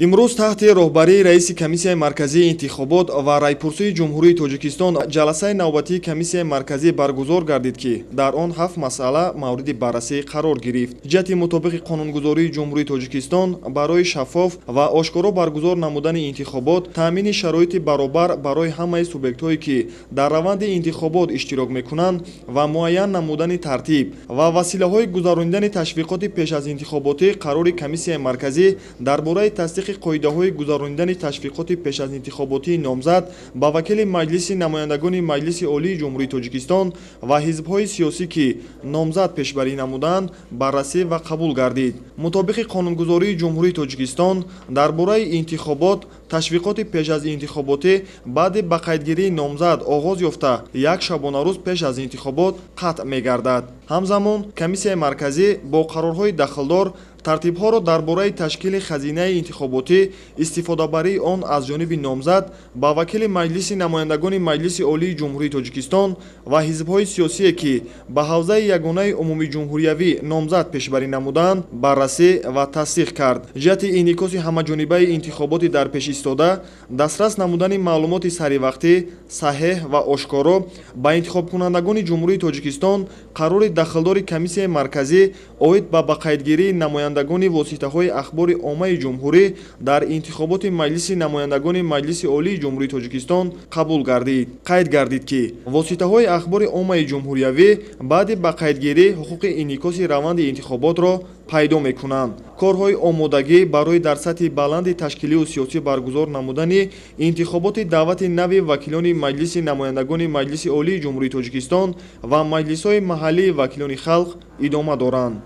Имрӯз таҳти роҳбарии раиси Комиссияи марказии интихобот ва райпурсии Ҷумҳурии Тоҷикистон ҷаласаи навбатии Комиссияи марказӣ баргузор гардид, ки дар он ҳафт масъала мавриди баррасӣ қарор гирифт. Ҷиҳати мутобиқи қонунгузории Ҷумҳурии Тоҷикистон барои шаффоф ва ошкоро баргузор намудани интихобот, таъмини шароити баробар барои ҳамаи субъектҳое, ки дар раванди интихобот иштирок мекунанд, ва муайян намудани тартиб ва василаҳои гузаронидани ташвиқоти пеш аз интихоботӣ, қарори Комиссияи марказӣ дар бораи тасдиқи қоидаҳои гузаронидани ташвиқоти пеш аз интихоботии номзад ба вакили Маҷлиси намояндагони Маҷлиси Олии Ҷумҳурии Тоҷикистон ва ҳизбҳои сиёсӣ, ки номзад пешбарӣ намуданд, баррасӣ ва қабул гардид. Мутобиқи қонунгузории Ҷумҳурии Тоҷикистон дар бораи интихобот, ташвиқоти пеш аз интихоботӣ баъди ба қайдгирии номзад оғоз ёфта, як шабонарӯз пеш аз интихобот қатъ мегардад. Ҳамзамон Комиссияи марказӣ бо қарорҳои дахлдор тартибҳоро дар бораи ташкили хазинаи интихоботӣ, истифодабарии он аз ҷониби номзад ба вакили Маҷлиси намояндагони Маҷлиси Олии Ҷумҳурии Тоҷикистон ва ҳизбҳои сиёсие, ки ба ҳавзаи ягонаи умумиҷумҳуриявӣ номзад пешбарӣ намуданд, баррасӣ ва тасдиқ кард. Ҷиҳати инъикоси ҳамаҷонибаи интихоботи дар пеш истода, дастрас намудани маълумоти саривақтӣ, саҳеҳ ва ошкоро ба интихобкунандагони Ҷумҳурии Тоҷикистон, қарори дахлдори Комиссияи марказӣ оид ба ба қайдгирии намояндагони воситаҳои ахбори оммаи ҷумҳурӣ дар интихоботи Маҷлиси намояндагони Маҷлиси Олии Ҷумҳурии Тоҷикистон қабул гардид. Қайд гардид, ки воситаҳои ахбори оммаи ҷумҳуриявӣ баъди ба қайдгирӣ ҳуқуқи инъикоси раванди интихоботро пайдо мекунанд. Корҳои омодагӣ барои дар сатҳи баланди ташкилию сиёсӣ баргузор намудани интихоботи даъвати нави вакилони Маҷлиси намояндагони Маҷлиси Олии Ҷумҳурии Тоҷикистон ва маҷлисҳои маҳаллии вакилони халқ идома доранд.